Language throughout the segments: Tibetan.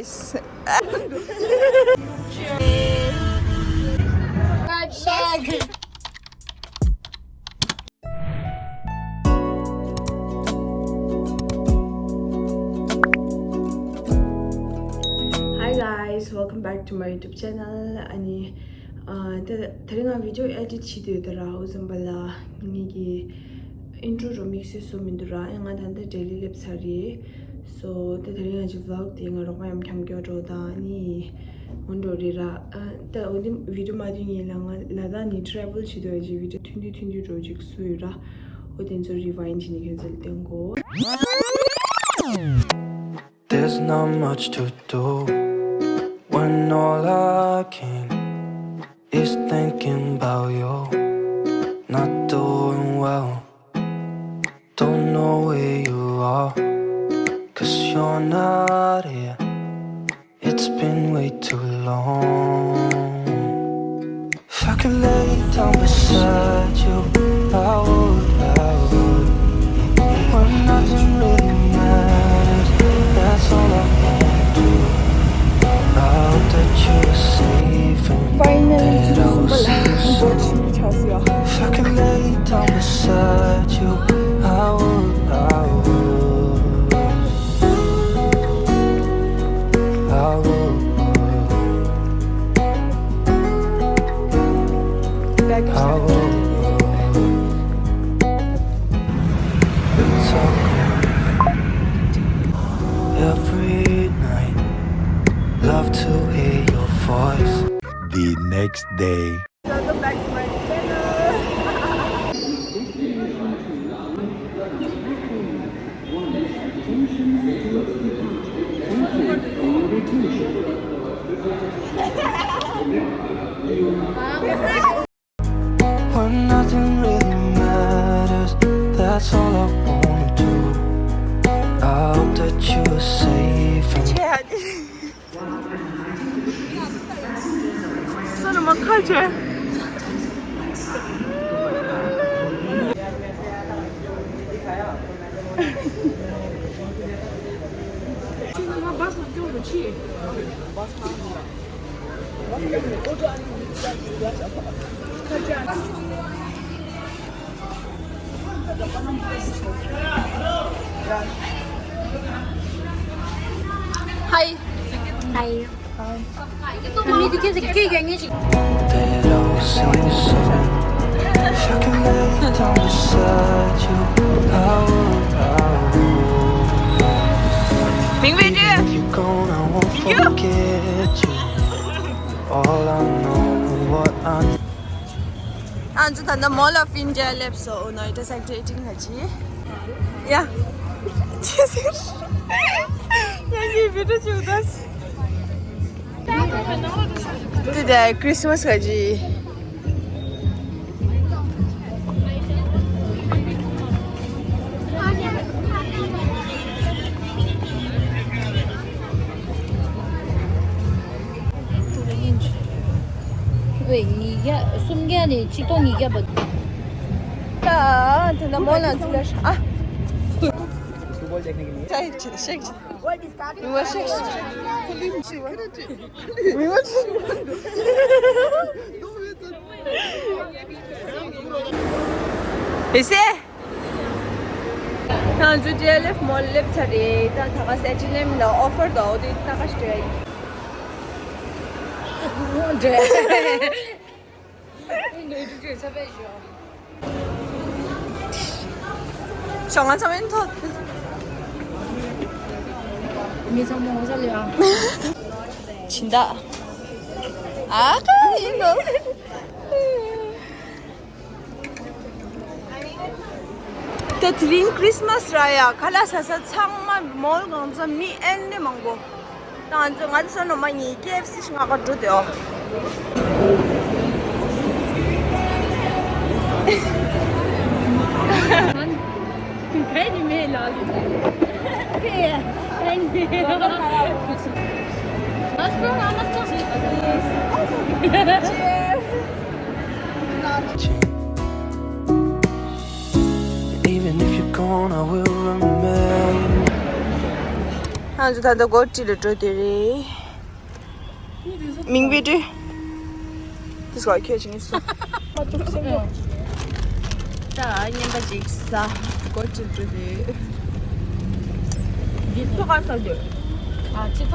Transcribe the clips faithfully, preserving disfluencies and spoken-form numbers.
Subscribe, share. Hi guys, welcome back to my YouTube channel. ཨ་ནི། ཨ། ད་དེ་རིང་ང་video edit བྱེད་འདོད་ད་ར། འོ་ཙམ་པ་ལ་ངེད་ཀྱི་intro remix བཟོ་མི་འདུག་ར། ཡང་ང་ད་ལྟ་Delhi སླེབས་ཚར་རེད། So ད་དེ་རིང་ང་གི་vlog དེ་ང་རོགས་པ་ཡང་འཁྱམ་སྐྱོ་འགྲོ་དང་ནི་འོ་འགྲོ་རེད་ར། ཨ། ད་འོ་འདི་video མ་བསྡུས་ངེད་ལ་ང་ལ་དྭགས་ནས་travel བྱེད་འདོད་ཅིག་video ཐུང་ཐུང་ཐུང་ཐུང་འགྲོ་ཅིག་བཟོ་ཡོད་ར། འོ་དེ་ཚོ་rewind བྱས་ནས་ཁྱོད་ཚོ་ལ་སྟོན་གོ། There's not much to do when all I can is thinking about you. Not doing well, don't know where you are, 'cause you're not here. It's been way too long. If I could lay down beside you, I would, I would. When nothing really matters, that's all I wanna do. I hope that you're safe and finally, that I will see you soon. If I could lay down beside you, I would, I would. I will. I will. We talk every night. Love to hear your voice. The next day. Welcome back to my channel. When nothing really matters, that's all I wanna do. I hope that you are safe and སོ་ནུ་མ་ཁ་ཆེ། ཁྱེད་ང་བ་སོ་སྐྱོ་རུ་ཆི། Hi. Hi. མི་དེ་ཁྱེད་ཀྱི་སྐད་རྒྱག་མཁན་ཞིག་མིང་བེ་ཏྲི། All I know, what I ང་ཚོ་ད་ལྟ་Mall of India སླེབས་སོང་། ཨོ་ནོ་ཨི་ཊི་སེག་ཊར་ཨེ་ཊིན་ཁ་ཅིག་ཡ། ཅི་ཟེར། ཡ་ཡི་བི་ཌི་ཡོ་བྱུང་ད། དེ་དེ་ཁྲིས་མས་ཁ་ཅིག་ཝེ། ཉིས་བརྒྱ། སུམ་བརྒྱ་ནས་ཆིག་སྟོང་ཉིས་བརྒྱ་བར། ད་ད་ད་མོ་ལ་ཚུར་ལ་ཨ། ཤེག་ཤེག་མི་བ་ཤེག་ཤེག་མི་བ་ཤེག་ཨེ་སེ། ང་ཚོ་ཌི་ཨེལ་ཨེཕ་མོལ་སླེབས་ཚར་རེད། ད་ད་ག་ས་ཨེ་ཆི་ཨེན་ཨེམ་ལ་ཨོ་ཕར་དང་འོ་དེ་ད་ག་ཞིག་འདྲ་ཡིན། འདྲ། འདྲ་འདྲ་འདྲ་ཚ་བས་ཞོ། ཞོ་ང་ཚང་མ་ཐོག་མི་ཚང་མ་ངོ་ཚ་ལ་ཡ། སྦྱིན་བདག་ཨ་ཁ་ཡིན་ནོ། ད་དེ་རིང་ཁྲིས་མས་ར་ཡ། ཁ་ལག་ཟ་ས་ཚང་མ་མོལ་གང་ཚ་མི་ཨེན་ནི་མང་པོ། ད་ང་ཚོ་ང་ཚོ་ནོ་མ་གཉིས་ཀེ་ཨེཕ་སི་ཞིག་ང་ག་འགྲོ་དེ་ཨོ། ག་ནི་མེད་ལ་ལི། ག་ནི་མེད། Let's go, let's go. Cheers. Even if you're gone, I will remember. ང་ཚོ་ད་ལྟ་སྒོ་ཊི་ལ་འགྲོ་དེ་རེད། མིང་བེ་ཏྲི། དེ་སྐོར་ཁྱོད་ཀྱིས་སོ། ད་ཉན་པ་ཅིག་ས། སྒོ་ཊི་འགྲོ་དེ། འདི་ཚོ་ག་ས་འདོད། ཨ་ཅི་ད།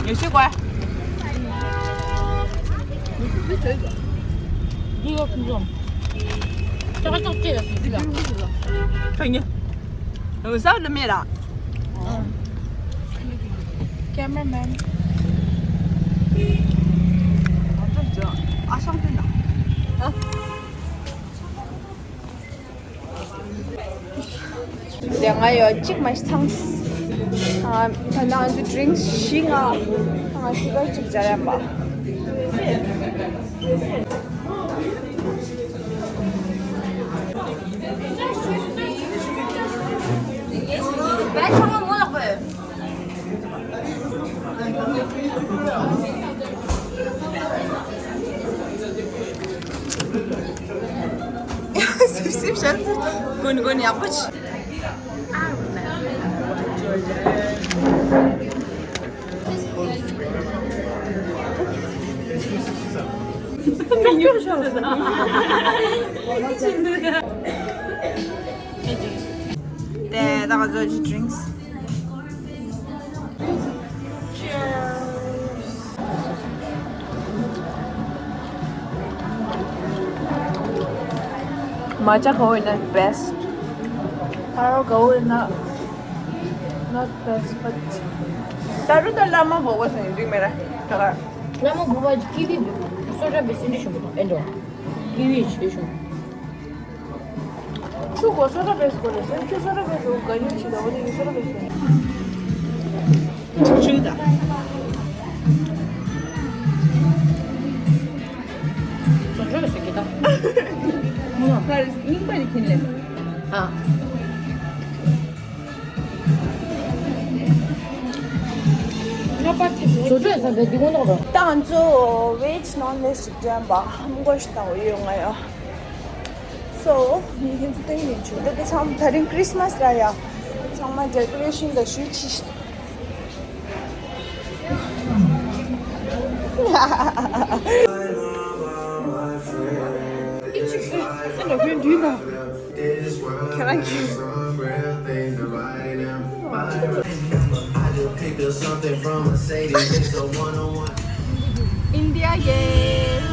ངེས་ཤེས་དགོས། འདི་ཡོད་ཀྱི་འཇོམས། ཅག་ཅག་ཅེས་ཡོད་ཀྱི་ལ། ཁ་ཉེ། ཡོད་ས་ལ་མེད་ལ། Cameraman. ཨ་ཤང་དེ་ན། ཨ། དེ་ང་ཡོད་གཅིག་མ་ཚང་། ཨ། ད་ནང་དུ་ཌི་རིང་ཀི་བཞི་ལྔ། ང་སི་གར་གཅིག་སྦྱར་ཡ་མ། སིབ་སིབ་བྱས། གོན་གོན་ཡག་པོ་བྱས། དེ་ད་ང་ཚོ་ཅི་ཌི་རིང་ཀི། མ་ཅ་ག་བོ་ཡིན་ན་བེསི་ཊི། ཏ་རོ་ག་བོ་ཡིན་ན་not best but ཏ་རོ་ད་ལ་མ་བོ་བ་སེ་འགྲིག་མེད་ར་ད་ག་ལ་མ་བོ་བ་ཀི་ཝི་འདུག་སོ་ཊ་བེ་སི་འདི་ཞུ་མི་འདུག་ཨེ་འགྲོ་ཀི་ཝི་ཞུ་ཞུ། ཆུ་གོ་སོ་ཊ་བེ་སི་གོ་ནས་སེམས་ཁྱོད་སོ་ཊ་བེ་སི་གོ་ག་ཡོད་ཆི་ད་འོ་ནི་ཡོད་སོ་ཊ་བེ་སི་ཆུ་ད། བཟོ་བཅོས་ཟེར་གི་ད། མོ་ཕར་རྙིང་པ་རེ་ཁྱེར་ལེ། ཨ། བཟོ་བཅོས་ཟེར་བའི་འདི་ངོ་ནོག་རོ། ད་ང་ཚོ་བེ་ཇི་ནོན་བེ་ཇི་ཞིག་འདྲ་པ་ཧམ་གོ་ཞིག་དང་ཡོད་ང་ཡ། སོ། ངས་ཁྱེད་ཚོ་སྟོན་གྱི་མིན་ཆུ་ད་དེ་ཚང་མ་ད་རིང་ཁྲིས་མས་ར་ཡ། ཚང་མ་ཌེ་ཀོ་རེ་ཤན་ད་ཞུ་ཆི་ཞིག་ཁྱེད་རང་གིས། India gate.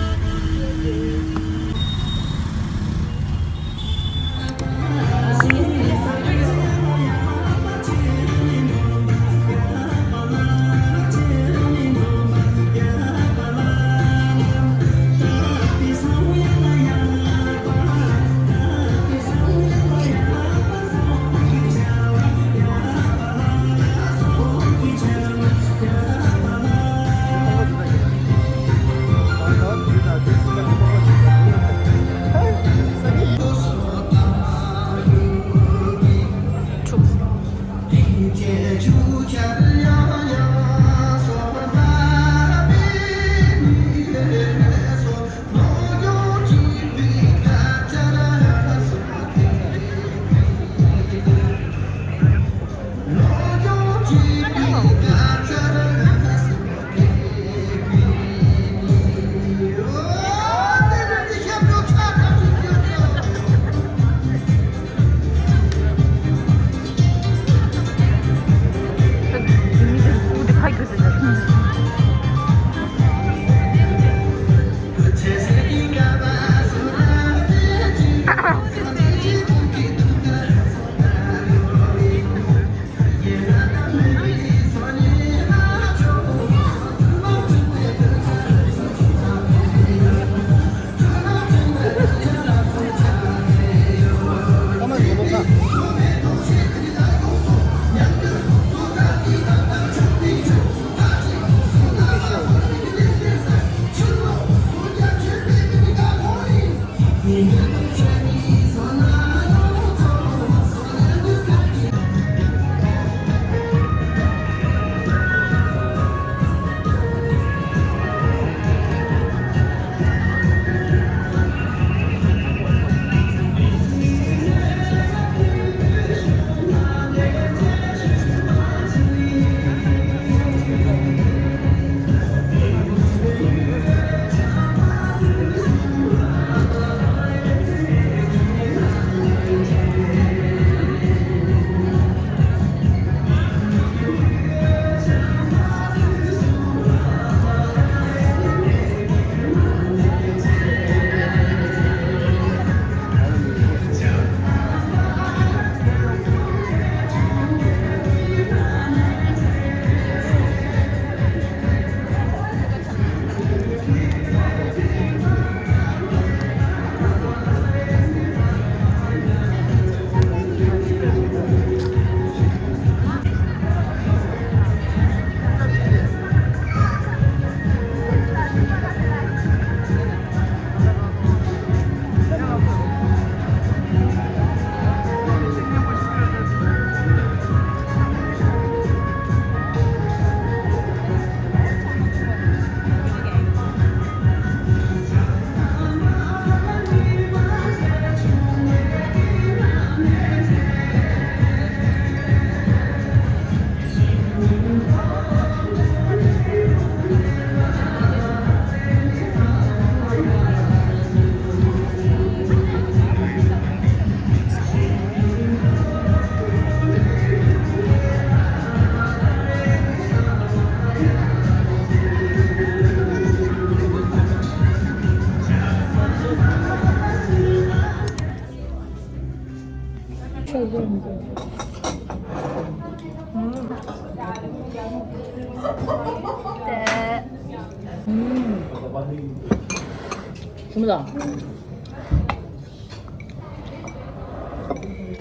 ཞིམ་ལ། ད་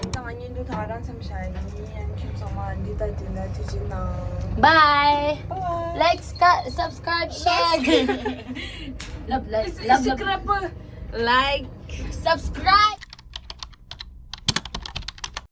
ང་བརྙན་ཐུང་ད་རང་མཚམས་བཞག་ཡིན། ཡང་ཁྱོད་ཚང་མ་འདི་ལྟ་འདི་ན་དུས་ཆེན་གནང་། Bye. Bye. Like, sca- subscribe, share. Love, like, love, love. Subscribe. Like, subscribe.